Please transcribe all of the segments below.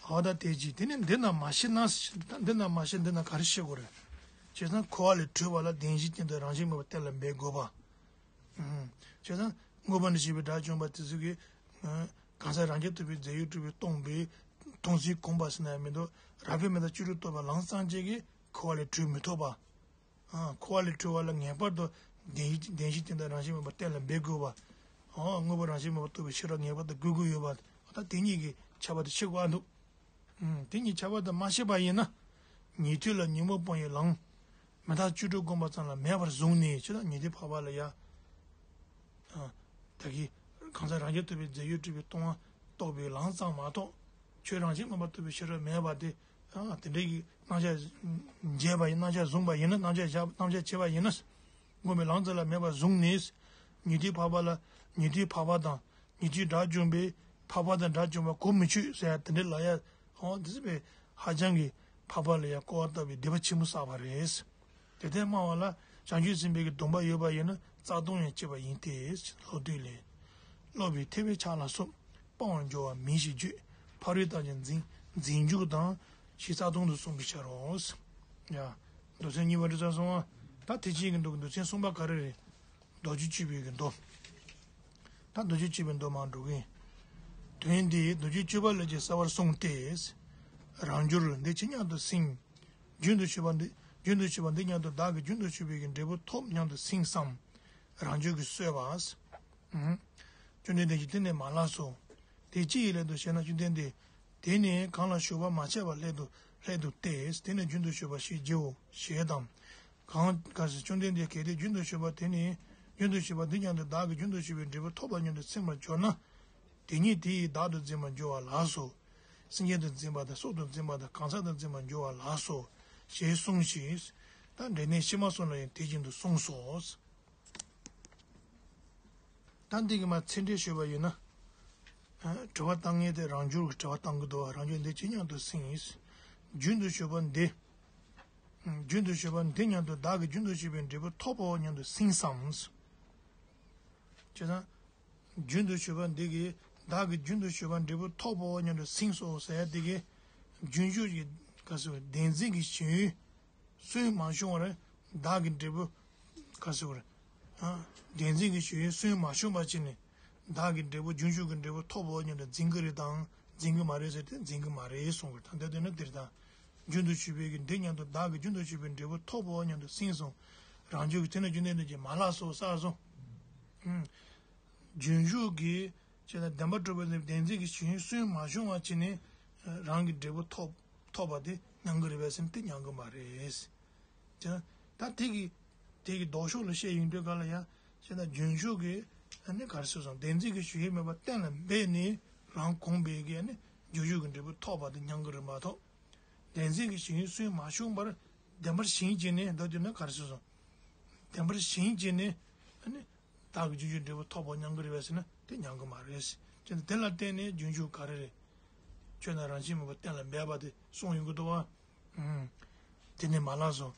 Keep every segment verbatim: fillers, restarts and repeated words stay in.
འོ་ད་དེ་ཅི་དེ་ནི་འདི་ན་མ་ཤི་ན། འདི་ན་མ་ཤི་འདི་ན་ག་རེ་ཤི་དགོས་རེད། བྱས་ཙང་འཁོར་བ་ལས་གྲོལ་བ་ལ་བདེན་བཞིའི་སྟེང་དུ་རང་བཞིན་མེད་པར་གཏན་ལ་འབེབས་དགོས་པ། ཨུམ། བྱས་ཙང་དངོས་པོ་ནས་བྱས་པའི་དགྲ་བཅོམ་པ་དེ་ཚོ་གིས། ཨ། གང་ཟག་རང་རྐྱ་ཐུབ་པའི་རྫས་ཡོད་གྲུབ་པས་སྟོང་པའི་མཐོང་ཚུལ་གོམས་པ་ཟེར་ན་ཡང་མི་འདུག་རབ་དཔེ་མི་རྟག་བཅུ་དྲུག་རྟོགས་པ་ལམ་སངས་རྒྱས་ཀྱིས་འཁོར་བ་ལས་གྲོལ་མི་ཐུབ་པ། ཨ། འཁོར་བ་ལས་གྲོལ་བ་ལ་ངེས་པར་དུ་བདེན་བཞི་བདེན་བཞིའི་སྟེང་དུ་རང་བཞིན་མེད་པར་གཏན་ལ་འབེབས་དགོས་པ། ཨ། དངོས་པོ་རང་བཞིན་མེད་པར་རྟོགས་པའི་ཤེས་རབ་ངེས་པར་དུ་དགོས་ཀྱི་ཡོད་པ། ད་དེ་གཉིས་ཀྱི་ཁྱབ་པ་དེ་ཕྱེ་དགོས་ཨ་འདུག་ཨུམ། དེ་གཉིས་ཁྱབ་པ་དེ་མ་ཤེས་པ་ཡིན་ན། ཉན་ཐོས་ལ་ཉོན་མོངས་སྤོང་བའི་ལམ། མི་རྟག་བཅུ་དྲུག་བསྒོམས་པ་ཙམ་ལ་མེད་པར་བཟུང་ནས་ཅི་ལྟར་ཉན་ཐོས་འཕགས་པ་ལ་ཡང་། ཨ། ད་གིན་གང་ཟག་རང་རྐྱ་ཐུབ་པའི་རྫས་ཡོད་གྲུབ་པས་སྟོང་པ་རྟོགས་པའི་ལམ་ཙམ་མ་གཏོགས། ཆོས་རང་བཞིན་མངོན་པར་རྟོགས་པའི་ཤེས་རབ་མེད་པ་དེ། ཨ། དེ་འདྲའི་གི་རྣམ་གཞག་འབྱེད་པ་ཡིན། རྣམ་གཞག་བཟུང་བ་ཡིན་ན། རྣམ་གཞག་བཞག་རྣམ་གཞག་བྱས་པ་ཡིན་ན། བསྒོམས་པའི་ལམ་ཙམ་ལ་མེད་པར་བཟུང་ནས། ཉན་ཐོས་འཕགས་པ་ལ་ཉན་ཐོས་འཕགས་པ་དང་། ཉན་ཐོས་དགྲ་བཅོམ་པས་འཕགས་པ་དང་དགྲ་བཅོམ་པ་གོ་མི་ཆོད་ཟེར་ཡ་དེ་འདྲའི་ལབ་ཡ། ཨོ་དེ་ཚོ་བས་ཧ་ཅང་གི་འཕགས་པ་ལ་ཡང་སྐུར་བ་བཏབ་པའི་སྡིག་པ་ཆེན་པོ་བསགས་པ་རེད། དེ་ལྟར་སྨྲ་བ་ལ་བྱང་ཆུབ་སེམས་དཔའི་གི་སྡོམ་པ་ཡོད་པ་ཡིན་ན་རྩ་ལྟུང་ཡང་བྱེད་པ་ཡིན་ཏེ། ལོག་སྡུད་ལས། སློབ་པའི་ཐེག་པའི་ཆ་ལ་སོགས་སྤང་བར་འགྱུར་བ་མིན་ཞེས་བརྗོད། ཕ་རོལ་ཏུ་ཕྱིན་འཛིན་འཛིན་འཇུག་དང་ཞེས་རྩ་ལྟུང་དུ་གསུངས་པའི་ཕྱིར་རོ། ཡ། མདོ་ཚན་གཉིས་པ་འདི་ཚར་སོང་ང་། ད་དེ་ཅིག་གི་འདུག་མདོ་ཚན་གསུམ་པ་ག་རེ་རེད། རྡོ་རྗེ་གཅིག་པུའི་གི་མདོ། ད་རྡོ་རྗེ་གཅིག་པུའི་མདོ་མར་འགྲོ་གི་ཡིན། དོན་འདི་རྡོ་རྗེ་གཅིག་པ་ལས་ཀྱང་གསལ་བར་གསུངས་ཏེ། རང་འགྱུར་འདི་ཇི་སྙམ་དུ་སེམས། རྒྱུན་དུ་ཞུགས་པ་འདི་རྒྱུན་དུ་ཞུགས་པ་འདི་སྙམ་དུ་བདག་གིས་རྒྱུན་དུ་ཞུགས་པའི་གི་འབྲས་བུ་ཐོབ་སྙམ་དུ་སེམས་སམ། རང་འགྱུར་གྱིས་གསོས་པ། ཨུམ། བཅོམ་ལྡན་འདས་ཀྱིས་དེ་ནི་མ་ལབ་སོ། དེ་ཅི་ཡི་སླད་དུ་ཞེ་ན། བཅོམ་ལྡན་འདས། དེ་ནི་གང་ལ་ཞུགས་པ་མ་ཆད་པའི་སླད་དུ་སླད་དུ་སྟེ། དེ་ནི་རྒྱུན་དུ་ཞུགས་པ་ཞེས་བགྱིའོ་ཞེས་དང་། གང་ག་ཟེར། བཅོམ་ལྡན་འདས། གལ་ཏེ་རྒྱུན་དུ་ཞུགས་པ་དེ་ནི་རྒྱུན་དུ་ཞུགས་པ་འདི་སྙམ་དུ་བདག་གིས་རྒྱུན་དུ་ཞུགས་པའི་འབྲས་བུ་ཐོབ་པ་སྙམ་དུ་སེམས་པར་གྱུར་ན། དེ་ཉིད་དེ་ཡིས་བདག་ཏུ་འཛིན་པར་འགྱུར་བ་ལགས་སོ། སེམས་ཅན་དུ་འཛིན་པ་དང་། སྲོག་ཏུ་འཛིན་པ་དང་། གང་ཟག་ཏུ་འཛིན་པར་འགྱུར་བ་ལགས་སོ། ཞེས་གསུངས་ཤིང་། ད་འབྲས་གནས་ཕྱི་མ་གསུམ་ལ་ཡང་དེ་བཞིན་དུ་གསུངས་སོ། ད་འདི་གི་མར་ཚིག་འགྲེལ་ཞུས་པ་ཡིན་ན། ཨ། དྲི་བ་བཏང་མཁན་དེ་རང་འགྱུར་གྱི་དྲི་བ་བཏང་གི་འདུག་རང་འགྱུར་འདི་ཇི་སྙམ་དུ་སེམས། རྒྱུན་དུ་ཞུགས་པ་འདི། རྒྱུན་དུ་ཞུགས་པ་འདི་སྙམ་དུ་བདག་གིས་རྒྱུན་དུ་ཞུགས་པའི་འབྲས་བུ་ཐོབ་བོ་སྙམ་དུ་སེམས་སམ། བྱས་ཙང་། རྒྱུན་དུ་ཞུགས་པ་འདི་གིས་བདག་གིས་རྒྱུན་དུ་ཞུགས་པ་འབྲས་བུ་ཐོབ་བོ་སྙམ་དུ་སེམས་སོ་ཟེར་ཡ་འདི་གིས། རྒྱུན་ཞུགས་ཀྱི་ག་ཟེར་བ། བདེན་འཛིན་གྱི་ཞེན་ཡུལ་སུན་མ་ཕྱུང་བར་བདག་གི་འབྲས་བུ་ག་ཟེར་བ། ཨ། བདེན་འཛིན་གྱི་ཞེན་ཡུལ་སུན་མ་ཕྱུང་བ་བྱས་ནས་བདག་གི་འབྲས་བུ། རྒྱུན་ཞུགས་ཀྱི་འབྲས་བུ་ཐོབ་བོ་སྙམ་དུ་འཛིན་གྱི་རེད་དམ་འཛིན་གྱི་མ་རེད་ཟེར་ཏེ། འཛིན་གྱི་མ་རེད་གསུང་གི། ད་ལྟ་དེ་ན་འདིར་ད། རྒྱུན་དུ་ཞུགས་པའི་གི་འདི་སྙམ་དུ། བདག་གིས་རྒྱུན་དུ་ཞུགས་པའི་འབྲས་བུ་ཐོབ་བོ་སྙམ་དུ་སེམས་སོ། རང་འགྱུར་གྱིས། དེ་ནི་རྒྱུན་ལྡན་འདས་ཀྱིས་མ་ལབ་སོ་ཟེར་སོང་། ཨུམ། རྒྱུན་ཞུགས་ཀྱི་བྱས་ན་བདེན་པར་གྲུབ་པའི་བདེན་འཛིན་གྱི་ཞེན་ཡུལ་སུན་མ་ཕྱུང་བ་བྱས་ནས་རང་གི་འབྲས་བུ་ཐོབ་ཐོབ་པ་དེ་ཉམས་ཀྱི་རེད་པས་ཟེར་ན་དེ་ཉམས་ཀྱི་མ་རེད། བྱས་ན་ད་དེ་གི་དེ་གི་ལྡོག་ཕྱོགས་ལ་བཤད་ཡོང་དུས་ག་ལ་ཡང་། བྱས་ན་རྒྱུན་ཞུགས་ཀྱི་ཨ་ནི་ག་རེ་ཟེར་སོང་། བདེན་འཛིན་གྱི་ཞེན་ཡུལ་མེད་པ་གཏན་ལ་འབེབས་ནས་རང་གོམས་པའི་གི་ཨ་ནི་རྒྱུན་ཞུགས་ཀྱི་འབྲས་བུ་ཐོབ་པ་དེ་ཉམས་ཀྱི་རེད་མ་གཏོགས། བདེན་འཛིན་གྱི་ཞེན་ཡུལ་སུན་མ་ཕྱུང་བར་བདེན་པར་ཞེན་བྱས་ནས་འདུག་དུས་ན་ག་རེ་ཟེར་སོང་། བདེན་པར་ཞེན་བྱས་ནས་ཨ་ནི་བདག་གིས་རྒྱུན་ཞུགས་འབྲས་བུ་ཐོབ་པ་ཉམས་ཀྱི་རེད་པས་ཟེར་ན་དེ་ཉམས་ཀྱི་མ་རེད། བྱས་ན་དེ་ལ་བརྟེན་ནས་རྒྱུན་ཞུགས་ག་རེ་རེད། ཆོས་རྣམས་རང་བཞིན་མེད་པ་གཏན་ལ་འབེབས་པ་དེ་གསུངས་ཡོང་གི་འདུག་བ། ཨུམ། དེ་ནི་མ་ལབ་སོ།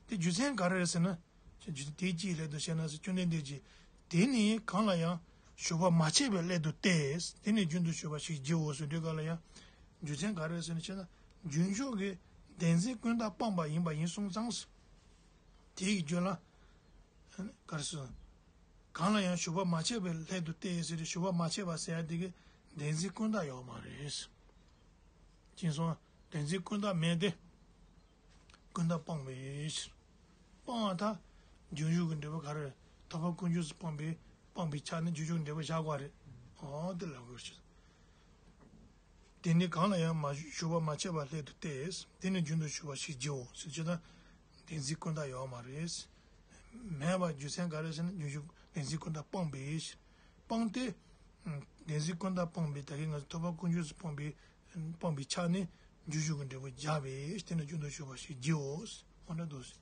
དེ་རྒྱུ་མཚན་ག་རེ་རེད་ཟེར་ན། དེ་ཅི་ཡི་སླད་དུ་ཞེ་ན་ཟེར། བཅོམ་ལྡན་འདས་ཀྱིས་དེ་ནི་གང་ལ་ཡང་ཞུགས་པ་མ་ཆད་པའི་སླད་དུ་སྟེ། དེ་ནི་རྒྱུན་དུ་ཞུགས་པ་ཞེས་བགྱིའོ་ཟེར་དུས་ག་ལ་ཡང་། རྒྱུ་མཚན་ག་རེ་རེད་ཟེར་ན། བྱས་ན་རྒྱུན་ཞུགས་ཀྱི་བདེན་འཛིན་ཀུན་བརྟགས་སྤངས་པ་ཡིན་པ་ཡིན་སོང་ཙང་། དེའི་རྒྱུན་ལ་ག་རེ་ཟེར། གང་ལ་ཡང་ཞུགས་པ་མ་ཆད་པའི་སླད་དུ་སྟེ་ཟེར་ཏེ། ཞུགས་པ་མ་ཆད་པ་ཟེར་ཡ་དེ་གི་བདེན་འཛིན་ཀུན་བརྟགས་ཡོད་མ་རེད། ཅེས་སོང་། བདེན་འཛིན་ཀུན་བརྟགས་མེད་དེ། ཀུན་བརྟགས་སྤངས་པའི་ཕྱིར། སྤངས་པ་དང་རྒྱུན་ཞུགས་ཀྱི་འབྲས་བུ་ག་རེ། ཐོབ་པ་ཀུན་འབྱུང་སུ་སྤངས་པའི་སྤངས་པའི་ཆ་ནས་རྒྱུན་ཞུགས་འབྲས་བུ་བཞག་པ་རེད། འོ་དེ་ལ་གོ་ཞིག་དེ་ནི་གང་ལ་ཡང་མ་ཞུགས་པ་མ་ཆད་པའི་སླད་དུ་སྟེ། དེ་ནི་རྒྱུན་དུ་ཞུགས་པ་ཞེས་བགྱིའོ་ཟེར་བྱས་ཙང་། བདེན་འཛིན་ཀུན་བརྟགས་ཡོད་མ་རེད། མེད་པ་རྒྱུ་མཚན་ག་རེ་ཟེར་ན། རྒྱུན་ཞུགས་བདེན་འཛིན་ཀུན་བརྟགས་སྤངས་པའི་ཕྱིར། སྤངས་ཏེ། བདེན་འཛིན་ཀུན་བརྟགས་སྤངས་པའི། ད་གིན་ང་ཚོ་ཐོབ་པ་ཀུན་འབྱུང་སུ་སྤངས་པའི་སྤངས་པའི་ཆ་ནས་རྒྱུན་ཞུགས་ཀྱི་འབྲས་བུ་བཞག་པས་དེ་ནི་རྒྱུན་དུ་ཞུགས་པ་ཞེས་བགྱིའོ། འོ་ན་འདུག་སེ།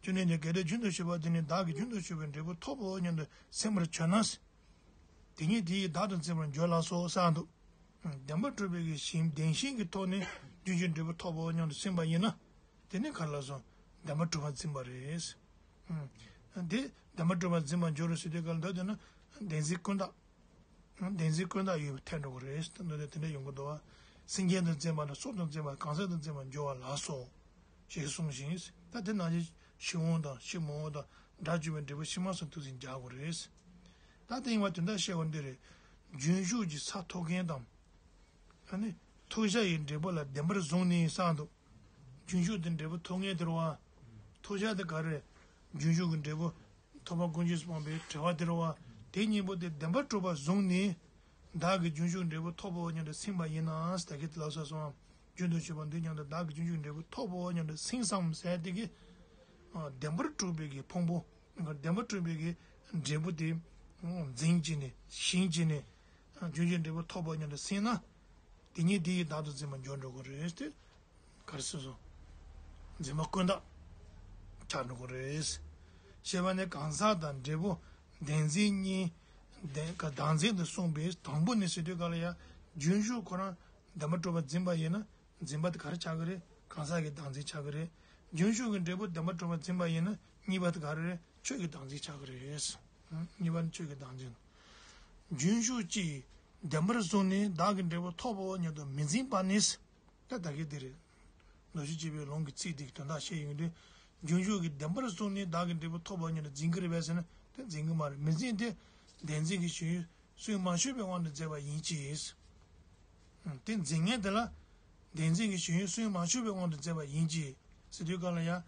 བཅོམ་ལྡན་འདས། གལ་ཏེ་རྒྱུན་དུ་ཞུགས་པ་དེ་ནི་བདག་གིས་རྒྱུན་དུ་ཞུགས་པའི་འབྲས་བུ་ཐོབ་བོ་སྙམ་དུ་སེམས་པར་གྱུར་ན། དེ་ཉིད་དེ་ཡིས་བདག་ཏུ་འཛིན་པར་འགྱུར་ལགས་སོ་ཟེར་འདུག་བདེན་པར་གྲུབ་པའི་གི་ཞེན། བདེན་ཞེན་གྱི་ཐོག་ནས་རྒྱུན་ཞུགས་འབྲས་བུ་ཐོབ་བོ་སྙམ་དུ་སེམས་པ་ཡིན་ན། དེ་ནི་ག་རེ་ལབ་སོང་། བདེན་པར་གྲུབ་པར་འཛིན་པ་རེད། ཨ། དེ་བདེན་པར་གྲུབ་པར་འཛིན་པར་འགྱུར་རོ་ཟེར་དུས་ག་ལ་འདོད་དེ་ན་བདེན་འཛིན་ཀུན་བརྟགས། བདེན་འཛིན་ཀུན་བརྟགས་ཡོད་པའི་ཐལ་འགྲོ་གི་རེད་ཟེར་འདོད་དེ་དེ་འདྲ་ཡོང་གི་འདུག་བ། སེམས་ཅན་དང་འཛིན་པ་དང་སྲོག་དང་འཛིན་པ་གང་ཟག་དང་འཛིན་པར་འགྱུར་བ་ལ་སོགས་ཞེས་གསུངས་ཤིང་། ད་དེ་ནང་བཞིན་ཕྱིར་འོང་དང་ཕྱིར་མི་འོང་དང་དགྲ་བཅོམ་པའི་འབྲས་བུ་ཕྱི་མ་སོགས་ཐུགས་སུ་འཇགས་དགོས་རེད། ད་དེ་ཡིན་པ་དོན་དག་བཤད་པ་འདི་རེད། རྒྱུན་ཞུགས་ཀྱི་ས་ཐོབ་མཁན་དང་། ཨ་ནི་ཐོབ་བྱ་ཡི་འབྲས་བུ་ལ་བདེན་པར་བཟུང་ནས་བསགས་འདུག་རྒྱུན་ཞུགས་དེ་འབྲས་བུ་ཐོབ་མཁན་དེ་རེད་བ། ཐོབ་བྱ་དེ་ག་རེ། རྒྱུན་ཞུགས་ཀྱི་འབྲས་བུ། ཐོབ་པ་ཀུན་རྗེས་སུ་སྤངས་པའི་དྲི་བ་དེ་རེད་བ། དེ་གཉིས་པོ་དེ་བདེན་པར་གྲུབ་པར་བཟུང་ནས། བདག་གིས་རྒྱུན་ཞུགས་འབྲས་བུ་ཐོབ་བོ་སྙམ་དུ་སེམས་པ་ཡིན་ན་ཟེར་གྱི་དེ་ལ་སོགས་སོ། རྒྱུན་དུ་ཞུགས་པ་འདི་སྙམ་དུ་བདག་གིས་རྒྱུན་ཞུགས་འབྲས་བུ་ཐོབ་བོ་སྙམ་དུ་སེམས་བསམ་ཟེར་དེ་གི། ཨ། བདེན་པར་གྲུབ་པའི་གི་ཕུང་པོ། བདེན་པར་གྲུབ་པའི་གི་འབྲས་བུ་དེ། འཛིན་བྱས་ནས་ཞེན་བྱས་ནས། རྒྱུན་ཞུགས་འབྲས་བུ་ཐོབ་བོ་སྙམ་དུ་སེམས་ན། དེ་ཉིད་དེ་ཡི་བདག་ཏུ་འཛིན་པ་འགྱུར་འགྲོ་གི་རེད་དེ། ག་རེ་ཟེར་སོང་། འཛིན་པ་ཀུན་བརྟགས་ཆགས་འགྲོ་གི་རེད། ཞེས་པ་ནི་གང་ཟག་དང་འབྲས་བུ་བདེན་འཛིན་གཉིས། བདེན་ག་བདག་འཛིན་དུ་གསུངས་པའི་དང་པོ་ནི་ཟེར་དུས་ག་ལ་ཡ། རྒྱུན་ཞུགས་ཁོ་རང་བདེན་པར་གྲུབ་པ་འཛིན་པ་ཡིན་ན། འཛིན་པ་དེ་ག་རེ་ཆགས་ཀྱི་རེད། གང་ཟག་གི་བདག་འཛིན་ཆགས་ཀྱི་རེད། རྒྱུན་ཞུགས་ཀྱི་འབྲས་བུ་བདེན་པར་གྲུབ་པ་འཛིན་པ་ཡིན་ན། གཉིས་པ་དེ་ག་རེ་རེད། ཆོས་ཀྱི་བདག་འཛིན་ཆགས་ཀྱི་རེད། གཉིས་པ་ནི་ཆོས་ཀྱི་བདག་འཛིན། རྒྱུན་ཞུགས་ཀྱིས་བདེན་པར་བཟུང་ནས་བདག་གི་འབྲས་བུ་ཐོབ་བོ་སྙམ་དུ་མི་འཛིན་པ་ནི། ད་ད་གིན་དེ་རེད། མདོ་སྡེ་སྤྱི་པའི་ལུང་གི་ཚིག་དེ་གི་དོན་དག་བཤད་ཡོང་དུས། རྒྱུན་ཞུགས་ཀྱིས་བདེན་པར་བཟུང་ནས་བདག་གི་འབྲས་བུ་ཐོབ་པར་སྙམ་དུ་འཛིན་གྱི་རེད་པས་ཟེར་ན། དེ་འཛིན་གྱི་མ་རེད། མི་འཛིན་ཏེ། བདེན་འཛིན་གྱི་ཞེན་ཡུལ་སུན་མ་ཞུགས་པའི་དབང་དུ་མཛད་པ་ཡིན་གྱི། དེ་འཛིན་མཁན་དེ་ལ། བདེན་འཛིན་གྱི་ཞེན་ཡུལ་སུན་མ་ཞུགས་པའི་དབང་དུ་མཛད་པ་ཡིན་གྱི། ཟེར་དུས་ག་ལ་ཡ།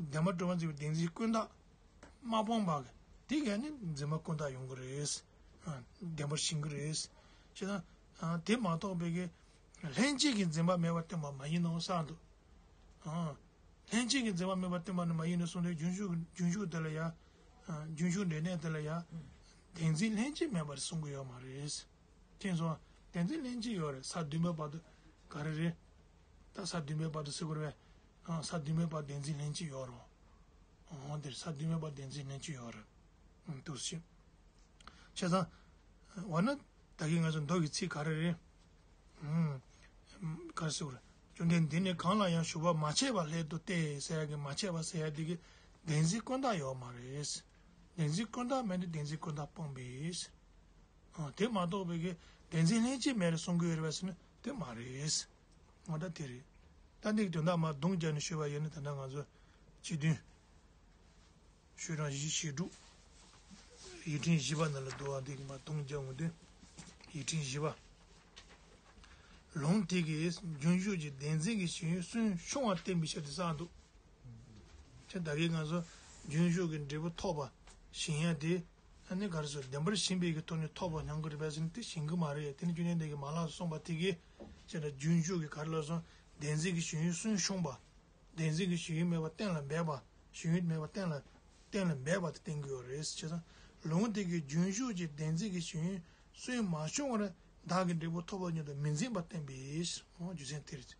བདེན་པར་གྲུབ་པར་འཛིན་པའི་བདེན་འཛིན་ཀུན་བརྟགས། མ་སྤངས་པ་གི་དེ་གས་ནི་འཛིན་པ་ཀུན་བརྟགས་ཡོང་གི་རེད། ཨ། བདེན་པར་ཞེན་གྱི་རེད། བྱས་ཙང་། ཨ། དེ་མ་གཏོགས་པའི་གི། ལྷན་སྐྱེས་ཀྱི་འཛིན་པ་མེད་པར་བསྟན་པ་མ་ཡིན་ནོ་བསམ་འདུག་ཨ། ལྷན་སྐྱེས་ཀྱི་འཛིན་པ་མེད་པར་བསྟན་པ་ནི་མ་ཡིན་ནོ་གསུངས་ཏེ། རྒྱུན་ཞུགས་རྒྱུན་ཞུགས་དེ་ལ་ཡ། ཨ། རྒྱུན་ཞུགས་འབྲས་གནས་དེ་ལ་ཡ། བདེན་འཛིན་ལྷན་སྐྱེས་མེད་པར་གསུང་གི་ཡོད་མ་རེད། དེ་ཚོ་བདེན་འཛིན་ལྷན་སྐྱེས་ཡོད་རེད། ས་བདུན་པའི་བར་དུ་ག་རེ་རེད། ད་ས་བདུན་པའི་བར་དུ་ཟེར་དགོས་རེད། ཨ། ས་བདུན་པའི་བར་བདེན་འཛིན་ལྷན་སྐྱེས་ཡོད་རེད། འོ་དེར་ས་བདུན་པའི་བར་བདེན་འཛིན་ལྷན་སྐྱེས་ཡོད་རེད། ཨ། འདུག་སེ། བྱས་ཙང་། འོ་ན། ད་གིན་ང་ཚོ་མདོ་གི་ཚིག་ག་རེ་རེད། ཨུམ། ག་རེ་ཟེར་དགོས་རེད། བཅོམ་ལྡན་འདས་ནི་གང་ལ་ཡང་ཞུགས་པ་མ་ཆད་པ་སླད་དུ་སྟེ་ཟེར་ཡ་གི་མ་ཆད་པ་ཟེར་ཡ་དེ་གི་བདེན་འཛིན་ཀུན་བརྟགས་ཡོད་མ་རེད། བདེན་འཛིན་ཀུན་བརྟགས་མེད་ན་བདེན་འཛིན་ཀུན་བརྟགས་སྤངས་པས། ཨ། དེ་མ་གཏོགས་པའི་གི་བདེན་འཛིན་ལྷན་སྐྱེས་མེད་རེད་གསུང་གི་ཡོད་རེད་པས་ཟེར་ན་དེ་མ་རེད། ང་ད་དེ་རེད། ད་འདི་གི་དོན་དག་མར་བརྡུང་བརྒྱབ་ནས་ཞུས་པ་ཡིན་ན། ད་ལྟ་ང་ཚོ་སྤྱི་དོན། ཤོག་གྲངས་བཞི་བཞི་དྲུག་ཡིག་ཕྲེང་བཞི་པ་ནང་ལ་འདུག་པ། འདི་གི་མར་བརྡུང་བརྒྱབ་འོང་དུས། ཡིག་ཕྲེང་བཞི་པ། ལུང་དེ་གིས་རྒྱུན་ཞུགས་ཀྱི་བདེན་འཛིན་གྱི་ཞེན་ཡུལ་སུན་ཕྱུང་བ་བསྟན་པའི་ཕྱིར་ཏེ་བསགས་འདུག་ཁྱེད་ད་གིན་ང་ཚོ་རྒྱུན་ཞུགས་ཀྱི་འབྲས་བུ་ཐོབ་པ་ཞེན་ཡ་དེ། ཨ་ནི་ག་རེ་ཟེར། བདེན་པར་ཞེན་པའི་གི་ཐོག་ནས་ཐོབ་པ་སྙམ་གི་རེད་པས་ཟེར་ན་དེ་ཞེན་གི་མ་རེད། དེ་ནི་བཅོམ་ལྡན་འདས་ཀྱིས་མ་ལགས་སུ་གསུངས་པ་དེ་གིས། ཅེ་ན་རྒྱུན་ཞུགས་ཀྱི་ག་རེ་ལབ་སོང་། བདེན་འཛིན་གྱི་ཞེན་ཡུལ་སུན་ཕྱུང་བ། བདེན་འཛིན་གྱི་ཞེན་ཡུལ་མེད་པ་གཏན་ལ་འབེབས་པ། ཞེན་ཡུལ་མེད་པ་གཏན་ལ་གཏན་ལ་འབེབས་པ་དེ་བསྟན་གྱི་ཡོད་རེད། བྱས་ཙང་ལུང་དེ་གིས་རྒྱུན་ཞུགས་ཀྱི་བདེན་འཛིན་གྱི་ཞེན་ཡུལ་སུན་མ་ཕྱུང་བར་བདག་གི་འབྲས་བུ་ཐོབ་པ་སྙམ་དུ་མི་འཛིན་པ་བསྟན་པས། འོ་རྒྱུ་མཚན་དེ་རེད།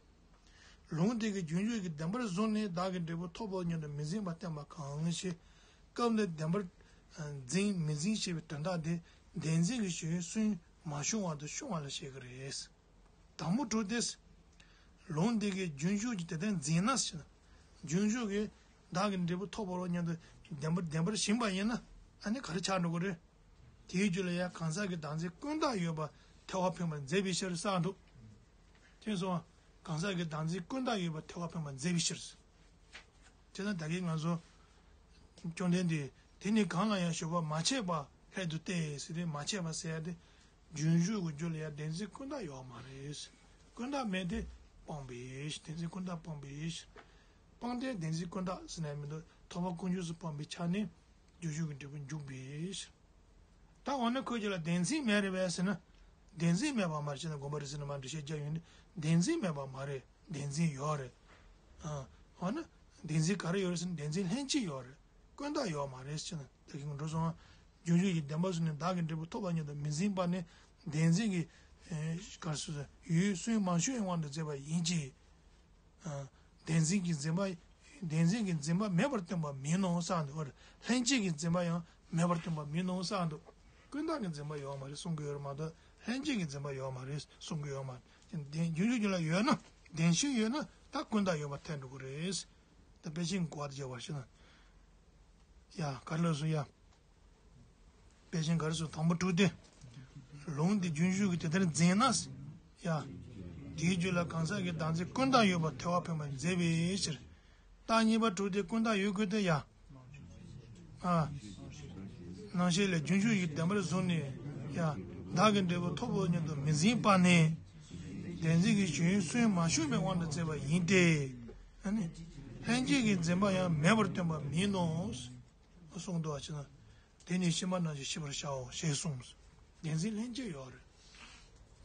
ལུང་དེ་གིས་རྒྱུན་ཞུགས་ཀྱི་བདེན་པར་བཟུང་ནས་བདག་གི་འབྲས་བུ་ཐོབ་པ་སྙམ་དུ་མི་འཛིན་པ་བསྟན་པ་གང་ཞིག་སྐབས་འདིར་བདེན་པར་འཛིན་མི་འཛིན་ཞེས་པའི་དོན་དག་དེ་བདེན་འཛིན་གྱི་ཞེན་ཡུལ་སུན་མ་ཕྱུང་བར་དུ་ཕྱུང་བ་ལ་བཤད་ཀྱི་རེད། དང་པོ་དྲུག་སྟེ། ལུང་འདི་གིས་རྒྱུན་ཞུགས་ཀྱིས་དེ་ལྟར་འཛིན་ན་ཟེར་ན། རྒྱུན་ཞུགས་ཀྱིས་བདག་གི་འབྲས་བུ་ཐོབ་པར་སྙམ་དུ་བདེན་པར་བདེན་པར་ཞེན་པ་ཡིན་ན། ཨ་ནི་ག་རེ་ཆགས་འགྲོ་གི་རེད། དེའི་རྒྱུད་ལ་ཡང་གང་ཟག་གི་བདག་འཛིན་ཀུན་བརྟགས་ཡོད་པ་ཐལ་བ་འཕེན་པར་མཛད་པའི་ཕྱིར་བསགས་འདུག་དེ་སོང་བ། གང་ཟག་གི་བདག་འཛིན་ཀུན་བརྟགས་ཡོད་པ་ཐལ་བ་འཕེན་པར་མཛད་པའི་ཕྱིར། དེ་ན་ད་གིན་ང་ཚོ། བཅོམ་ལྡན་འདས་དེ་ནི་གང་ལ་ཡང་ཞུགས་པ་མ་ཆད་པ་སླད་དུ་སྟེ་ཟེར་ཏེ། མ་ཆད་པ་ཟེར་ཡ་དེ། རྒྱུན་ཞུགས་ཀྱི་རྒྱུད་ལ་ཡང་བདེན་འཛིན་ཀུན་བརྟགས་ཡོད་མ་རེད། ཀུན་བརྟགས་མེད་དེ་སྤངས་པས། བདེན་འཛིན་ཀུན་བརྟགས་སྤངས་པས། སྤངས་ཏེ་བདེན་འཛིན་ཀུན་བརྟགས་ཟེར་ན་མི་འདུག་ཐོབ་པ་ཀུན་རྗེས་སུ་སྤངས་པའི་ཆ་ནས་རྒྱུན་ཞུགས་ཀྱི་འབྲས་བུ་འཇུག་པས། ད་འོ་ན་ཁོའི་རྒྱུད་ལ་བདེན་འཛིན་མེད་རེད་པས་ཟེར་ན། བདེན་འཛིན་མེད་པ་མ་རེད་ཟེར་ན། དགོངས་པ་རེད་ཟེར་ན་མ་འགྲེལ་བཤད་རྒྱག་ཡོང་དུས་བདེན་འཛིན་མེད་པ་མ་རེད། བདེན་འཛིན་ཡོད་རེད། ཨ། འོ་ན་བདེན་འཛིན་ག་རེ་ཡོད་རེད་ཟེར་ན། བདེན་འཛིན་ལྷན་སྐྱེས་ཡོད་རེད། ཀུན་བརྟགས་ཡོད་མ་རེད་ཟེར་ན། ད་གིན་འགྲོ་སོང་། རྒྱུན་ཞུགས་ཀྱིས་བདེན་པར་བཟུང་ནས་བདག་གི་འབྲས་བུ་ཐོབ་པ་སྙམ་དུ་མི་འཛིན་པ་ནི། བདེན་འཛིན་གྱི། ཨེ། ག་རེ་ཟེར། ཡུལ་སུན་མ་ཕྱུང་བའི་དབང་དུ་མཛད་པ་ཡིན་གྱི། ཨ། བདེན་འཛིན་གྱི་འཛིན་པ། བདེན་འཛིན་གྱི་འཛིན་པ་མེད་པར་སྟོན་པ་མིན་ནོ་བསམ་འདུག་ལྷན་སྐྱེས་ཀྱི་འཛིན་པ་ཡང་མེད་པར་སྟོན་པ་མིན་ནོ་བསམ་འདུག་ཀུན་བརྟགས་ཀྱི་འཛིན་པ་ཡོད་མ་རེད་གསུང་གི་ཡོད་རེད་མ་གཏོགས། ལྷན་སྐྱེས་ཀྱི་འཛིན་པ་ཡོད་མ་རེད་གསུང་གི་ཡོད་མ་རེད། བདེན། རྒྱུན་ཞུགས་རྒྱུད་ལ་ཡོད་ན། བདེན་ཞུགས་ཡོད་ན་ད་ཀུན་བརྟགས་ཡོད་པ་ཐལ་འགྲོ་གི་རེད། ད་དཔེ་ཅན་གོ་བ་དེ་བརྗོད་པར་ཤེས་ན། ཡ། ག་རེ་ལབ་སོང་ཡ། དཔེ་ཅན་ག་རེ་ཟེར། དང་པོ་དྲུག་སྟེ། ལུང་འདི་རྒྱུན་ཞུགས་ཀྱིས་དེ་ལྟར་འཛིན་ན། ཡ། དེའི་རྒྱུད་ལ་གང་ཟག་གི་བདག་འཛིན་ཀུན་བཏགས་ཡོད་པར་ཐལ་བ་འཕེན་པར་མཛད་པའི་ཕྱིར། རྟགས་གཉིས་པ་དྲུག་དེ་ཀུན་བཏགས་ཡོད་དགོས་ཏེ་ཡ། ཨ། རྣམ་ཤེས་ལས་རྒྱུན་ཞུགས་ཀྱི་བདེན་པར་བཟུང་ནས་ཡ། བདག་གི་འབྲས་བུ་ཐོབ་པ་ཉིད་དུ་མི་འཛིན་པ་ནི། བདེན་འཛིན་གྱི་ཞེན་ཡུལ་སུན་མ་ཞུགས་པའི་དབང་དུ་བྱས་པ་ཡིན་ཏེ། ཨ་ནི། ལྷན་སྐྱེས་ཀྱི་འཛིན་པ་ཡང་མེད་པར་སྟོན་པ་མིན་ནོ། གསུངས་འདུག་བ་ཅི་ན། དེ་ནི་ཕྱི་མ་རྣམས་ཀྱིས་ཤེས་པར་བྱའོ་ཞེས་གསུངས། བདེན་འཛིན་ལྷན་སྐྱེས་ཡོད་རེད།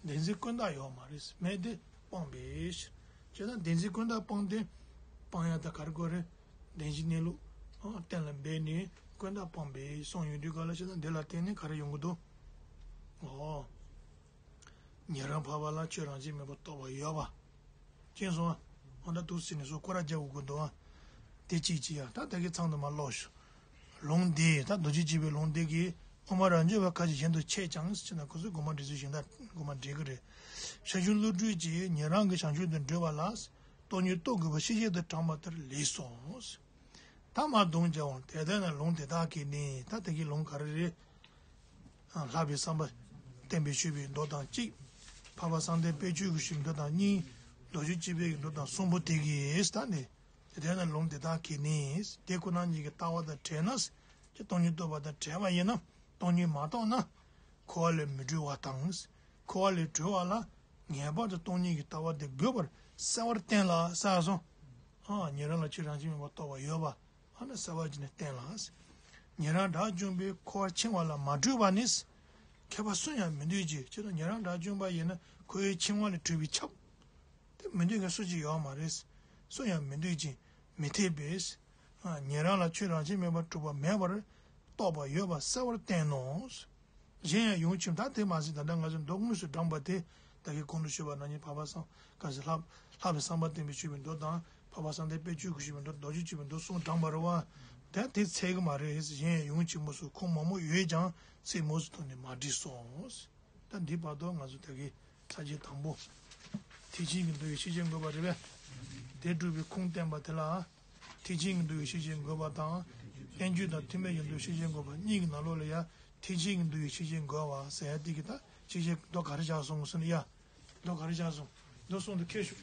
བདེན་འཛིན་ཀུན་བཏགས་ཡོད་མ་རེད། མེད་དེ་སྤངས་པའི་ཕྱིར། བྱས་ཙང་བདེན་འཛིན་ཀུན་བཏགས་སྤངས་ཏེ། སྤང་ཡག་ད་ག་རེ་དགོས་རེད། བདེན་བཞིའི་གནས་ལུགས་གཏན་ལ་འབེབས་ནས་ཀུན་བཏགས་སྤངས་པའི་གསུངས་ཡོང་དུས་ག་ལ་བྱས་ཙང་འདི་ལ་བརྟེན་ནས་ག་རེ་ཡོང་གི་འདུག་ཨོ། ཉན་རང་འཕགས་པ་ལ་ཆོས་རང་བཞིན་མེད་པར་རྟོགས་པ་ཡོད་པ། མཁྱེན་སོང་ཨ། འོ་ད་འདུག་ཟེར་ནས་སོ་སྐོར་ར་རྒྱག་དགོས་ཀྱི་འདུག་ཨ། དེ་གཅིག་བྱས་ཡ་ད་ད་གི་ཚང་དུ་མ་ཀློག་ཞུ། ལུང་འདི་ད་རྡོ་རྗེ་གཅིག་པའི་ལུང་འདི་གིས་དབུ་མ་རང་རྒྱུད་པ་ཁ་ཅིག་གཞན་དུ་འཆད་ཀྱང་ཟེར་ན་ཁོ་ཚོས་དགོངས་པ་འགྲེལ་ཚུལ་གཞན་དག་དགོངས་པ་འགྲེལ་གི་རེད། ཞར་བྱུང་བློ་གྲོས་ཀྱིས་ཉན་རང་གི་བྱང་ཆུབ་ཏུ་འགྲོ་བ་ལ། སྟོང་ཉིད་རྟོགས་དགོས་པ་ཤེས་བྱེད་དུ་དྲངས་པ་ལྟར་ལེགས་སོ། ད་མ་གདོང་རྒྱག་འོང་དེ་ལྟར་ན་ལུང་དེ་དག་གིས་ནི་ད་དེ་གི་ལུང་ག་རེ་རེད། ལྷག་པའི་བསམ་པ་བསྟན་པའི་ཞུས་པའི་མདོ་དང་གཅིག་འཕགས་པ་བསམ་གཏན་དཔལ་སྤྱོད་ཀྱིས་ཞུས་པའི་མདོ་དང་གཉིས། རྡོ་རྗེ་གཅིག་པའི་མདོ་དང་གསུམ་པོ་དེ་གིས་ད་ནི། དེ་ལྟར་ན་ལུང་དེ་དག་གིས་ནི་དེ་ཁོ་ན་ཉིད་ཀྱི་ལྟ་བ་དང་བྲལ་ན། ཀྱི་སྟོང་ཉིད་རྟོགས་པ་དང་བྲལ་བ་ཡིན་ན་སྟོང་ཉིད་མ་རྟོགས་ན། འཁོར་བ་ལས་མི་གྲོལ་བ་དང་། འཁོར་བ་ལས་གྲོལ་བ་ལ་ངེས་པར་དུ་སྟོང་ཉིད་ཀྱི་ལྟ་བ་དེ་དགོས་པར་གསལ་བར་བསྟན་ལ་གསལ་སོང་། ཨ་ཉན་རང་ལ་ཆོས་རང་བཞིན་མེད་པར་རྟོགས་པ་ཡོད་པ། ཨ་ནི་གསལ་བ་བྱས་ནས་བསྟན་ལ། ཉན་རང་དགྲ་བཅོམ་པའི་འཁོར་བར་འཆིང་བ་ལ་མ་གྲོལ་བ་ནི། མཁས་པ་སུ་ཡང་མི་འདོད་ཅིང་ཁྱེད་ཚོ་ཉན་རང་དགྲ་བཅོམ་པ་ཡིན་ན་ཁོའི་འཆིང་བ་ལས་གྲོལ་བའི་ཆབ། དེ་མི་འདོད་མཁན་སུ་ཅིག་ཡོད་མ་རེད། སུ་ཡང་མི་འདོད་ཅིང་མི་འཐད་པས། ཉན་རང་ལ་ཆོས་རང་བཞིན་མེད་པར་གྲུབ་པ་མེད་པར་རྟོགས་པ་ཡོད་པ་གསལ་བར་བསྟན་ནོ། གཞན་ཡང་ཡོངས་ཁྱིམ་ད་དེ་མ་ཟད་ད་ལྟ་ང་ཚོས་མདོ་དངོས་སུ་བགྲངས་པ་དེ་ད་གིན་གོང་དུ་ཞུས་པ་ནང་བཞིན་འཕགས་པ་སངས་ག་ཟེར་ལྷག་ལྷག་པའི་བསམ་པ་བསྟན་པས་ཞུས་པའི་མདོ་དང་འཕགས་པ་བསམ་གཏན་དཔལ་སྤྱོད་ཀྱིས་ཞུས་པའི་མདོ་རྡོ་རྗེ་གཅིག་པའི་མདོ་གསུམ་བགྲངས་པ་རེད་བ། ད་དེ་ཚད་གི་མ་རེད། གཞན་ཡང་ཡོངས་ཁྱིམ་མོ་སོགས་ཁུངས་མང་པོ་ཡོད་ཀྱང་ཚིག་མོ་སོགས་ཐོག་ནས་མ་བྲིས་སོང་། ད་འདི་བར་དུ་ང་ཚོ་ད་གིན་ས་བཅད་དང་པོ། ཐེག་ཆེན་གྱི་འདུལ་བའི་ཤེས་བྱེད་འགོད་པ་རེད་པས། དེ་སྒྲུབ་པའི་ཁུངས་བསྟན་པ་དེ་ལ། ཐེག་ཆེན་གྱི་འདུལ་བའི་ཤེས་བྱེད་འགོད་པ་དང་། བསྟན་བཅོས་དང་ཐེག་དམན་གྱི་འདུལ་བའི་ཤེས་བྱེད་འགོད་པ་གཉིས་ཀྱི་ནང་ལོགས་ལ་ཡང་ཐེག་ཆེན་གྱི་འདུལ་བའི་ཤེས་བྱེད་འགོད་པ་ཟེར་ཡ་དེ་གི་ད་ཤེས་བྱེད་མདོ་ག་རེ་བཞག་སོང་ཟེར་ན་ཡ། མདོ་ག་རེ་བཞག་སོང་། མདོ་གསུམ་དུ་ཁྱེར་ཤོག་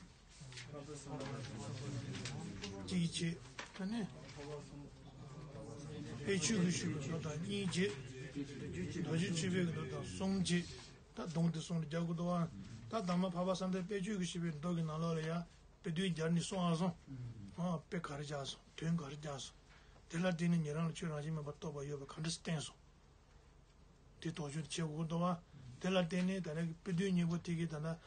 གཅིག་བྱས། ད་ནི། དཔལ་ཆོས་ཀྱིས་ཞུས་པའི་མདོ་དང་གཉིས་བྱས། རྡོ་རྗེ་གཅིག་པའི་མདོ་དང་གསུམ་བྱས། ད་གདོང་དེ་གསུམ་ལ་རྒྱག་དགོས་འདུག་ཨ། ད་དང་མ་འཕགས་པ་བསམ་གཏན་དཔལ་ཆོས་ཀྱིས་ཞུས་པའི་མདོ་གི་ནང་ལོགས་ལ་ཡ། དཔེ་དོན་སྦྱར་ནས་གསུངས་ཨ་སོང་། ཨ་དཔེ་ག་རེ་བཞག་སོང་དོན་ག་རེ་བཞག་སོང་། དེ་ལ་བརྟེན་ནས་ཉན་རང་ལ་ཆོས་རང་བཞིན་མེད་པར་རྟོགས་པ་ཡོད་པ་ག་འདྲ་བསྟན་སོང་། དེ་དོགས་གཅོད་བྱེད་དགོས་འདུག་བ། དེ་ལ་བརྟེན་ནས་ད་ལྟ་གི་དཔེ་དོན་སྙིང་པོ་དེ་གི་ད་ལྟ་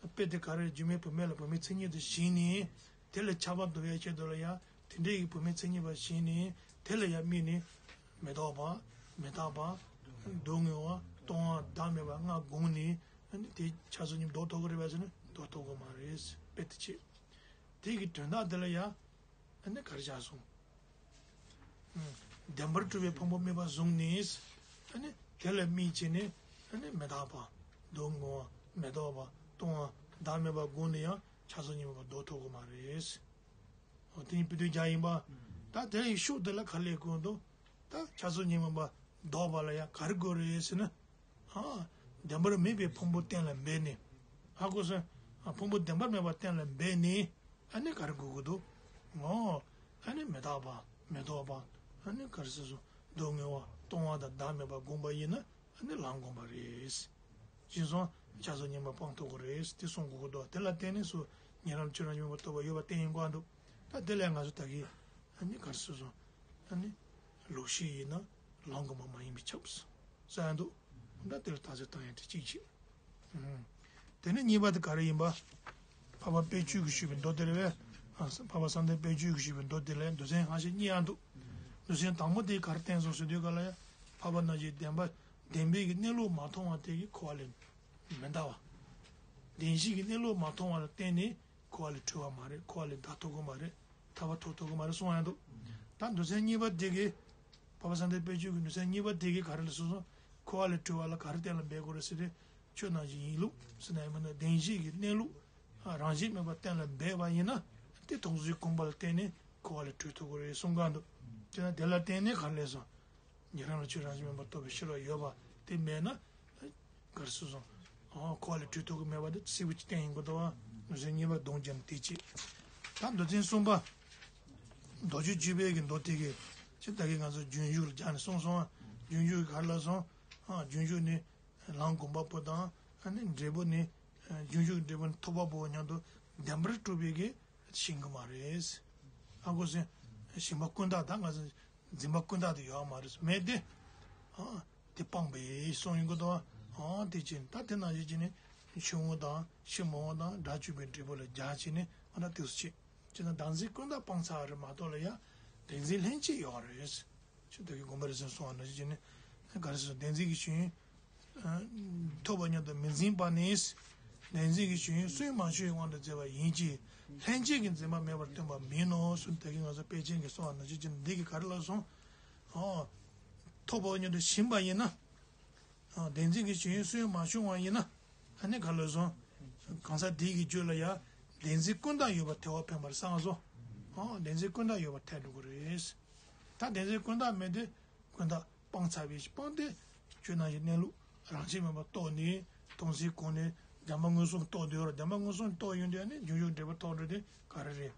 དཔེ་དེ་ག་རེ་རྒྱུ་མེད་བུད་མེད་ལ་བུད་མེད་མཚན་ཉིད་དུ་བྱས་ནས་དེ་ལ་ཁྱབ་པ་འདུ་བའི་ཆེད་དུ་ལ་ཡང་དེ་འདྲའི་གི་བུད་མེད་མཚན་ཉིད་པ་བྱས་ནས་དེ་ལ་ཡང་དམིགས་ནས་མི་རྟག་པ། མི་རྟག་པ། སྡུག་བསྔལ་བ། ལྟུང་བ། བདག་མེད་པ་ལྔ་བསྒོམས་ནས་དེ་ཆགས་སོགས་གཉིས་ལྡོག་ཐུབ་ཀྱི་རེད་པས་ཟེར་ན་ལྡོག་ཐུབ་ཀྱི་མ་རེད། དཔེ་དེ་བྱས། དེ་གི་དོན་དག་དེ་ལ་ཡང་། ཨ་ནི་ག་རེ་བཞག་སོང་། བདེན་པར་གྲུབ་པའི་ཕུང་པོ་དམིགས་པ་བཟུང་ནས། ཨ་ནི་དེ་ལ་དམིགས་བྱས་ནས། ཨ་ནི་མི་རྟག་པ། སྡུག་བསྔལ་བ། མི་ལྡོག་པ། ལྟུང་བ། བདག་མེད་པ་བསྒོམས་ནས་ཡང་ཆགས་སོགས་གཉིས་མེད་པ་ལྡོག་ཐུབ་ཀྱི་མ་རེད། འོ་དེ་ནི་དཔེ་དོན་རྒྱག་ཡིན་པ། ད་དེ་ཡི་ཤུགས་དེ་ལ་ག་རེ་དགོས་འདུག་ད་ཆགས་སོགས་གཉིས་མེད་པ་ལྡོག་པ་ལ་ཡང་ག་རེ་དགོས་རེད་ཟེར་ན། ཨ། བདེན་པར་མེད་པའི་ཕུང་པོ་གཏན་ལ་འབེབས་ནས། ཧ་གོ་སོང་། ཨ་ཕུང་པོ་བདེན་པར་མེད་པ་གཏན་ལ་འབེབས་ནས། ཨ་ནི་ག་རེ་དགོས་ཀྱི་འདུག་ངོ་། ཨ་ནི་མི་རྟག་པ། མི་ལྡོག་པ། ཨ་ནི་ག་རེ་ཟེར་སོང་། སྡུག་བསྔལ་བ། ལྟུང་བ་དང་བདག་མེད་པ་བསྒོམས་པ་ཡིན་ན། ཨ་ནི་ལམ་བསྒོམས་པ་རེད། བྱས་ཙང་ཆགས་སོགས་གཉིས་མེད་པ་སྤང་ཐུབ་ཀྱི་རེད་དེ་གསུང་དགོས་ཀྱི་འདུག་དེ་ལ་བརྟེན་ནས་སུ་ཉན་རང་ཆོས་རང་བཞིན་མེད་པར་རྟོགས་པ་ཡོད་པ་བསྟན་ཡིན་དགོས་འདུག་ད་དེ་ལས་ང་ཚོ་ད་གིན། ཨ་ནི་ག་རེ་ཟེར་སོང་། ཨ་ནི། ལོག་ཤེས་ཡིན་ན་ལམ་གོང་མ་མ་ཡིན་པས་ཁྱབ། ས་ཡ་འདུག་ད་དེ་ལ་ད་གཟོད་བཏང་ཡ་དེ་གཅིག་བྱེད། དེ་ནས་གཉིས་པ་དེ་ག་རེ་ཡིན་པ། འཕགས་པ་དཔལ་སྤྱོད་ཀྱིས་ཞུས་པའི་མདོ་དེ་རེད་པས། འཕགས་པ་བསམ་གཏན་དཔལ་སྤྱོད་ཀྱིས་ཞུས་པའི་མདོ་དེ་ལས་མདོ་ཚན་ཧ་ཤེ་གཉིས་ཡང་འདུག་མདོ་ཚན་དང་པོ་དེ་ག་རེ་བསྟན་སོང་ཟེར་དུས་ག་ལ་ཡ། འཕགས་པ་རྣམས་ཀྱིས་བདེན་པ་བདེན་པའི་གི་གནས་ལུགས་མ་མཐོང་བ་དེ་གིས་འཁོར་བ་ལས་མི་འདའ་བ། བདེན་བཞིའི་གི་གནས་ལུགས་མ་མཐོང་བ་ལ་བརྟེན་ནས། འཁོར་བ་ལས་གྲོལ་བ་མ་རེད། འཁོར་བ་ལས་འདའ་ཐུབ་ཀྱི་མ་རེད། ཐར་པ་ཐོབ་ཐུབ་ཀྱི་མ་རེད་གསུང་ཡང་འདུག་ད་མདོ་ཚན་གཉིས་པ་དེ་གིས། འཕགས་པ་བསམ་གཏན་དཔལ་སྤྱོད་ཀྱི་མདོ་ཚན་གཉིས་པ་དེ་གིས་ག་རེ་ལ་གསུངས་སོང་། འཁོར་བ་ལས་གྲོལ་བ་ལ་ག་རེ་གཏན་ལ་འབེབས་དགོས་རེད་ཟེར་ཏེ། ཆོས་རྣམས་ཀྱི་ཡིན་ལུགས་ཟེར་ན་ཡང་མིན་ན་བདེན་བཞི་གི་གནས་ལུགས། རང་བཞིན་མེད་པ་གཏན་ལ་འབེབས་པ་ཡིན་ན། དེ་ཐོབ་བྱའི་གོ་འཕང་ལ་བརྟེན་ནས་འཁོར་བ་ལས་གྲོལ་ཐུབ་ཀྱི་རེད་གསུང་གི་འདུག་དེ་ན་དེ་ལ་བརྟེན་ནས་ག་རེ་ལས་སོང་། ཉན་རང་ལ་ཆོས་རང་བཞིན་མེད་པར་རྟོགས་པའི་ཤེས་རབ་ཡོད་པ་དེ་མེད་ན། ག་རེ་ཟེར་སོང་། ཨོ་འཁོར་བ་ལས་གྲོལ་ཐུབ་ཀྱི་མེད་པ་དེ་གསལ་པོ་ཅིག་བསྟན་ཡིན་དགོས་འདུག་བ། ངོས་ཟིན་གཉིས་པ་སྡོམ་རྒྱག་ནས་དེ་གཅིག་ད་མདོ་ཚན་གསུམ་པ། མདོ་རྒྱུད་བཅུ་པའི་གི་མདོ་དེ་གི་ཅི་ད་གི་ང་ཚོ་རྒྱུན་ཞུགས་ལ་སྦྱར་ནས་གསུངས་སོང་། རྒྱུན་ཞུགས་ག་རེ་ལབ་སོང་། ཨ་རྒྱུན་ཞུགས་ནི་ལམ་སྒོམ་པ་པོ་དང་ཨ་ནི་འབྲས་བུ་ནི་རྒྱུན་ཞུགས་འབྲས་བུ་ནི་ཐོབ་པ་པོ་མཉམ་དུ་བདེན་པར་གྲུབ་པའི་གི་ཞིང་གི་མ་རེད། ཧ་གོ་སོང་། ཞིང་པ་ཀུན་བརྟགས་ད་ང་ཚོ་འཛིན་པ་ཀུན་བརྟགས་དེ་ཡོད་མ་རེད་མེད་དེ། ཨ་དེ་སྤངས་པ་ཡིན་གསུངས་ཡོང་གི་འདུག་ཨ་དེ་ཅི་ད་དེ་ནང་བཞིན་བྱས་ནས་ཆུང་ངུ་དང་ཕྱི་མོ་དང་སྒྲ་གཅིག་པའི་འབྲས་བུ་ལ་སྦྱར་བྱས་ནས་ང་ད་དེ་སུ་བྱེད། ཅེ་ན་བདག་འཛིན་ཀུན་བརྟགས་སྤངས་ཚར་རེད་མ་གཏོགས་ལ་ཡ། བདེན་འཛིན་ལྷན་སྐྱེས་ཡོད་རེད། ཆུ་ད་གི་དགོངས་པ་རེ་ཟུང་གསུང་བ་ནང་བཞིན་བྱས་ནས་ག་རེ་ཟེར་བདེན་འཛིན་གྱི་ཆོས་ཉིད། ཐོབ་པ་མཉམ་དུ་མི་འཛིན་པ་ནི། བདེན་འཛིན་གྱི་ཆོས་ཉིད་སུན་མ་ཆུད་དབང་དུ་མཛད་པ་ཡིན་གྱི། ལྷན་སྐྱེས་ཀྱི་འཛིན་པ་མེད་པར་སྟོན་པ་མིན་ནོ་གསུངས་ད་གི་ང་ཚོ་དཔེ་ཅན་གྱི་གསུང་བ་ནང་བཞིན་བྱས་ནས་འདི་གི་ག་རེ་ལབ་སོང་། ཨོ། ཐོབ་པ་མཉམ་དུ་ཞིམ་པ་ཡིན་ན། བདེན་འཛིན་གྱི་ཆོས་ཉིད་སུན་མ་ཆུད་པ་ཡིན་ན། ཨ་ནི་ག་ལ་སོང་། གང་ཟག་དེ་གི་རྒྱུད་ལ་ཡང་བདེན་འཛིན་ཀུན་བརྟགས་ཡོད་པ་ཐལ་བ་འཕེན་པར་བསམ་སོ། ཨ་བདེན་འཛིན་ཀུན་བརྟགས་ཡོད་པ་ཐལ་འགྲོ་གི་རེད། ད་བདེན་འཛིན་ཀུན་བརྟགས་མེད་དེ་ཀུན་བརྟགས་སྤངས་ཚར་བའི་སྤངས་ཏེ་ཆོས་ནང་བཞིན་གནས་ལུགས་རང་བཞིན་མེད་པ་རྟོགས་ནས་མཐོང་སའི་གོང་ནས་བདེན་པ་མངོན་སུམ་རྟོགས་འདོད་རོ། བདེན་པ་མངོན་སུམ་རྟོགས་ཡོང་དུས་ཨ་ནི་རྒྱུན་ཞུགས་འབྲས་བུ་ཐོབ་འགྲོ་དེ་ག་རེ་རེད།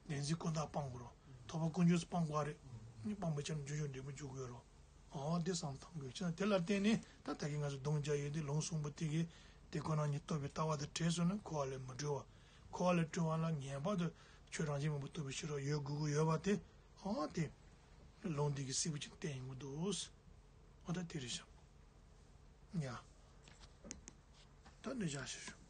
བདེན་འཛིན་ཀུན་བརྟགས་སྤང་དགོས་རོ། ཐོབ་པ་ཀུན་འབྱུང་སྤང་དགོས་རེད། སྤངས་པའི་ཆ་ནས་རྒྱུན་ཞུགས་འབྲས་བུ་འཇུག་དགོས་རོ། འོ་དེ་བསམ་བཏང་དགོས་ཆ་ན་དེ་ལ་བརྟེན་ནས་ད་ད་གིན་ང་ཚོ་སྡོམ་རྒྱག་ཡོད་དེ་ལུང་གསུམ་པོ་དེ་གིས་དེ་ཁོ་ན་ཉིད་རྟོགས་པའི་ལྟ་བ་དེ་བྲལ་སོང་ན་འཁོར་བ་ལས་མི་གྲོལ་བ། འཁོར་བ་ལས་གྲོལ་བ་ལ་ངེས་པར་དུ་ཆོས་རང་བཞིན་མེད་པར་རྟོགས་པའི་ཕྱིར་རོ་ཡོད་དགོས་ཀྱི་ཡོད་པ་དེ། འོ་དེ་ལུང་འདི་གིས་གསལ་པོ་ཅིག་བསྟན་ཡོང་གི་འདུག་འོ་ད་དེ་རེད་ཤག་ཡ། ད་འདི་བཞག་ཞིག་ཞུ།